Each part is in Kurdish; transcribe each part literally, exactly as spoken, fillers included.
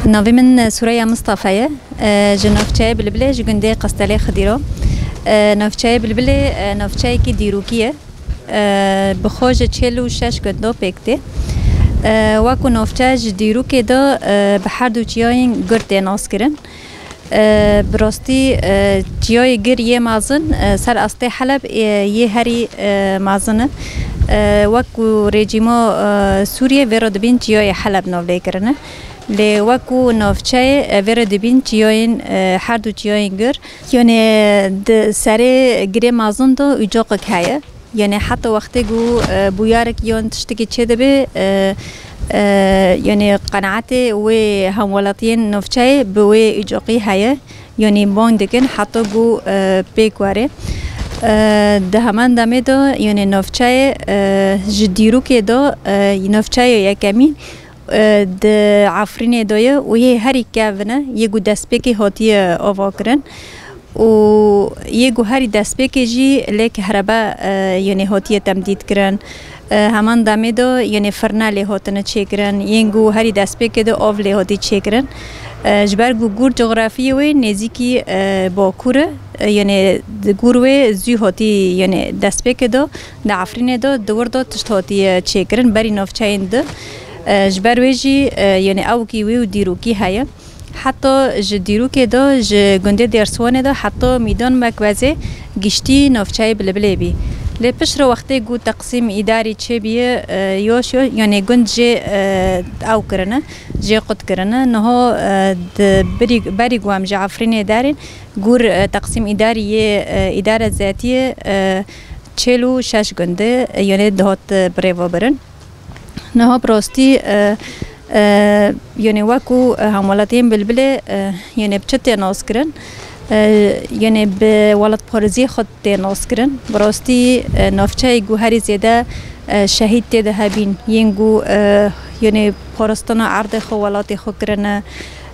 Navê min Sureyya Mistefa ye. E, ji navçeyê Bilbilê, ji gundê Qestelê Xidîro. E, navçeyê Bilbilê, e, navçeyekî dîrokî ye. E, bi xwe ji çil û şeş gundo pêk tê. E, wekû navçe ji dîrokê de, e, bi her du çiyayên gur tê naskirin. E, bi rastî, e, çiyayê gur yê mezin, e, ser astê Heleb, e, yê herî, e, mezin e. E, wekû rejîma, e, Sûriyê vê re dibîn çiyayê Heleb navlê kirine. Lê wekû navçeyê, e, vê re dibîn çiyayên, e, her du çiyayên gur. Yanê di serê girê mezin de ucoqek heye. Yanê heta wextê ku, e, bûyarek yan tiştekî çêdibe, e, e, yanê qenaetê wê hemwelatiyên navçeyê bi wê ucoqî heye. Yanê bang dikin heta ku, e, pêk were. E, di heman demê de yanê navçeyê, e, ji dîrokê de, e, navçeyê yekemîn, e, di Efrînê de ye û yê herî kevin e, yê ku destpêkê hatiye avakirin û yê ku herî destpêkê jî lê kehrebe, e, yanê hatiye temdît kirin. E, heman demê de yanê firne lê hatine çêkirin, yên ku herî destpêkê de av lê hatî çêkirin. E, ji ber ku gur cografiyê wê nêzîkî, e, bakur e, e, yanê di gur wê zû hatî, yanê destpêkê de di Efrînê de di wir de tişt hatiye çêkirin berî navçeyên di. E, ji ber wê jî, e, yanê ewkî wê û dîrokî heye. Heta ji dîrokê de, ji gundê Dêrswanê de heta Mîdan Mekwezê giştî navçeyê Bilbilê bî. Lê piştre wextê ku teqsîm îdarî çêbîye, e, yoş yoş, yanê gund jê, e, ew kirine, jê qut kirine. Niha, e, di birî-, berî ku em ji Efrînê derên, gur, e, teqsîm îdarî yê, e, îdare zetiyê, e, çêl û şeş gundê, e, yanê dihat, e, birêvebirin. Niha bi rastî, e, e, yanê wekû, e, hemwelatiyên Bilbilê, e, yanê bi çi tê naskirin? E, yanê bi welatparêziyê xwe tê naskirin. Bi rastî, e, navçeyê ku herî zêde, e, şehîd tê de hebîn, yên ku, e, yanê parastina erdê xwe, welatê xwe kirine,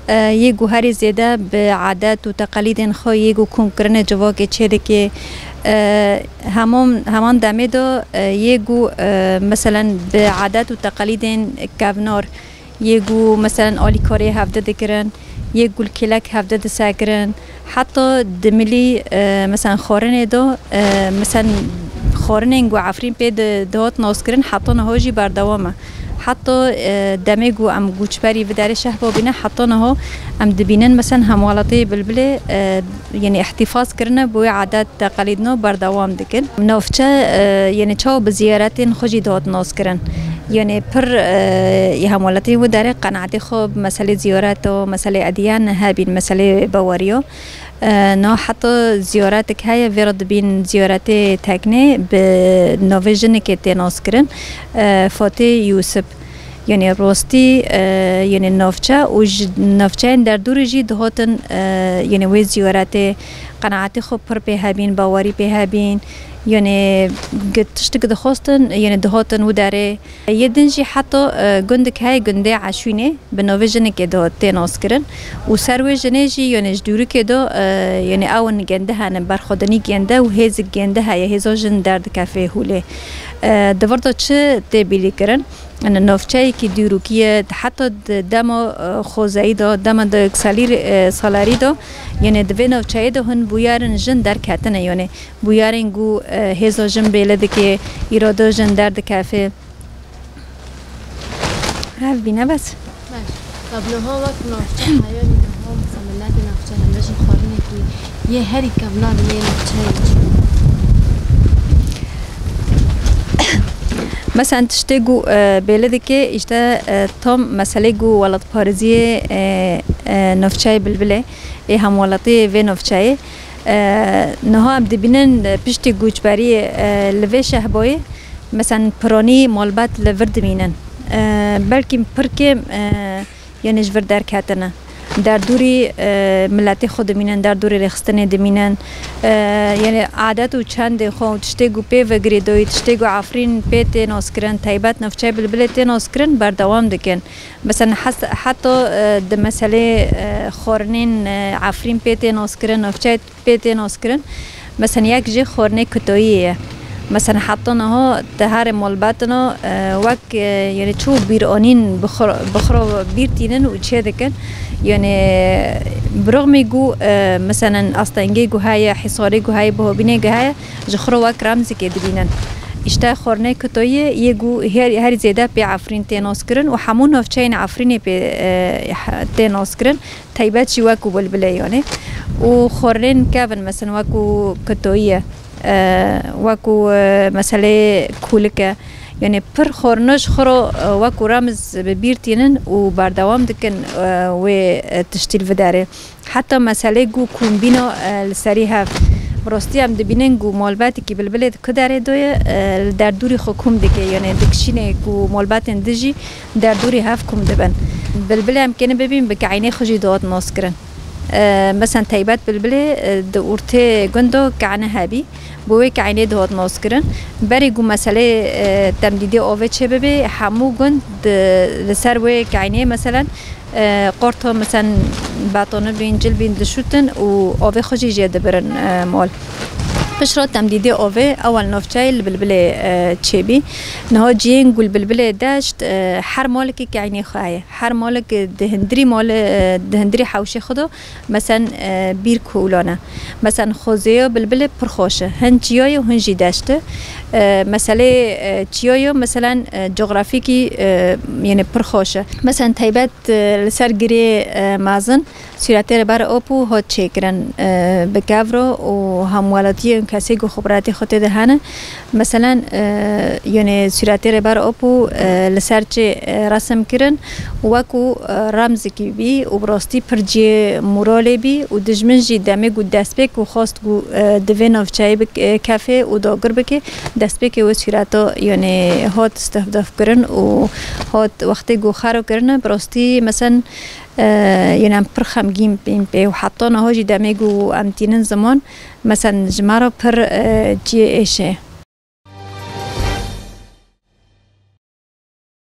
e, yê ku herî zêde bi adet û teqelîdên xwe yê ku komkirinê civakê çêdike. E, hemon, heman demê de, e, yê ku, e, meselen bi adet û teqelîdên kevnar, yê ku meselen alîkarê hevde dikirin, yê ku li kêlek hevde disekirin, heta di milî, e, meselen xwarinê de, e, meselen xwarinên ku Efrîn pê di, dihat naskirin, heta niha jî berdewam e. Heta, e, demê ku em goçberî vê derê şehba bîne, heta niha em dibînin, meselen, hemwelatê Bilbilê, e, yanî îhtîfaz kirine, bi wê adet teqelîdno berdewam dikin. Navçe, e, yanî çawa bi ziyaretên xwe jî dihat naskirin. Yanî pir, e, hemwelatê wê derê qenaetê xwe bi meselê ziyareto, meselê ediyan hebîn, meselê baweriyo. E, niha heta ziyaretek heye, vê re dibîn ziyaretê teknê bi navê jinikê tê naskirin, e, Fatê Yûsip. Yanî rastî, e, yanî navçe û ji navçeyên derdorê jî dihatin, e, yanî wê ziyaretê qenaetê xwe pir pê hebîn, bawerî pê hebîn. Yanî gi-, tiştek dixwestin, yanî dihatin wê derê. Yê din jî heta, e, gundek heye, gundê Eşwînê. Bi navê jinikê de tê naskirin û ser wê jinê jî, yanî ji dûrikê de, e, yanî ew in gende hene, berxwedinî gende û hêzik gende heye, hêza jin derdikeve holê. E, di vir de çi tê bîrîkirin? Yanî navçeyekî dîrokî ye, heta di dema, e, xwezeyî de, dema di salîr-, e, salarî de, yanî di vê navçeyê de hin bûyerên jin derketine, yanî bûyerên ku, e, hêza jin bêle dike, îrada jin derdikeve. Hev bîne bes. Baş. Tab niha wek navçe heya, niha mesela miletê navçe hembe jî xwarinekî yê herî kevnar yê navçeyê çi? Mesela tiştê ku, e, bêle dike, işte, e, tam meselê ku welatparêziyê, e, e, navçeyê Bilbilê, ê hemwelatiyê vê navçeyê. E, niha em dibînin, e, piştî goçberiyê, e, li vê şehboyê, Mesela piranî malbat li vir dimînin. E, belkî pir kêm, e, yanî ji vir derketine. Derdorî, e, miletê xwe dimînin, derdorî rêxistinê dimînin. E, yanî adet û çendê xwe û tiştê ku pê ve girêdayî, tiştê ku Efrîn pê tê naskirin, taybet navçeyê Bilbilê tê naskirin, berdewam dikin. Mesela hes-, heta, e, di meselê, e, xwarinên, e, Efrîn pê tê naskirin, navçeyê pê tê naskirin. Mesela yek jê xwarinê Kutayiyê ye. Mesela heta niha di herê malbatina, e, wek, e, yani çû bîranîn bi xwe, bi xwe bîr tînin û çê dikin. Yani bi rixmê ku, e, mesela astengê ku heye, hîsarê ku heye, bihovînê ku heye, ji xwe wek remzikê dibînin. Îşte xwarinê kitoyê yê ku her, her zêde pê Efrîn tê naskirin û hemû navçeyên Efrînê pê, e, tê naskirin. Teybet jî wekû bilbilê yani. Û xwarinên kevin, mesela wekû kitoyê, e, wekû, e, meselê kûlike. Yani pir xwarine ji xwe re, e, wekû remiz bi bîr tînin û berdewam dikin, e, wê, e, tiştî li vê derê. Heta meselê ku kombîna, e, li serî hev. Bi rastî em dibînin ku malbetekî bilbilê di ku derê de ye, e, li derdorî xwe kom dike. Yani dikişîne ku malbetên din jî derdorî hev kom dibin. Bilbilê em kêne bibîn bi keynê xwe jî dihat naskirin. E, mesela teybet bilbilê, e, di ortê gund de keyne hebî. Bo wê keynê dihat naskirin. Berî ku meselê, e, temdîdê avê çê bibe, hemû gund di, li ser wê keynê, meselen, e, qorto, mesen, betonibîn, cilbîn dişûtin û avê xwe jî jê dibirin, e, mal. Piştre temdîdê avê ewel navçeyê li bilbilê, e, çêbî. Niha ciyên ku li bilbilê deşt, e, her malekî keynê xwe heye. Her malek di hindirî malê, e, di hindirî hewşê xwe de, mesen, e, bîr kûlan e. Mesen xwezêya bilbilê pir xweş e. Hin çiya ye û hin jî deşt e. E, meselê, e, çiya ye, meselen, e, cografîkî, e, yani pir xweş e. Mesen teybet, e, li ser girê, e, mezin, sûretê Rêber Apo hat çêkirin, e, bi kevro û hemwelatiyên kesê ku xibretê xwe tê de hene. Meselen, e, yani sûretê Rêber Apo, e, li ser çê, e, resim kirin, wekû, e, remzikî bî û bi rastî pir cihê moralê bî û dijmin jî demê ku destpêk û xwest ku, e, di vê navçeyê bik-, e, kefê û dagir bike, destpêkê wê sûreta, yani hat stehfdef kirin û hat wextê ku xero kirine, bi rastî, mesen, e, yani em pir xemgîn bîn pê û heta niha jî demê ku em tînin ziman, mesen ji me re pir, e, cihê êş e.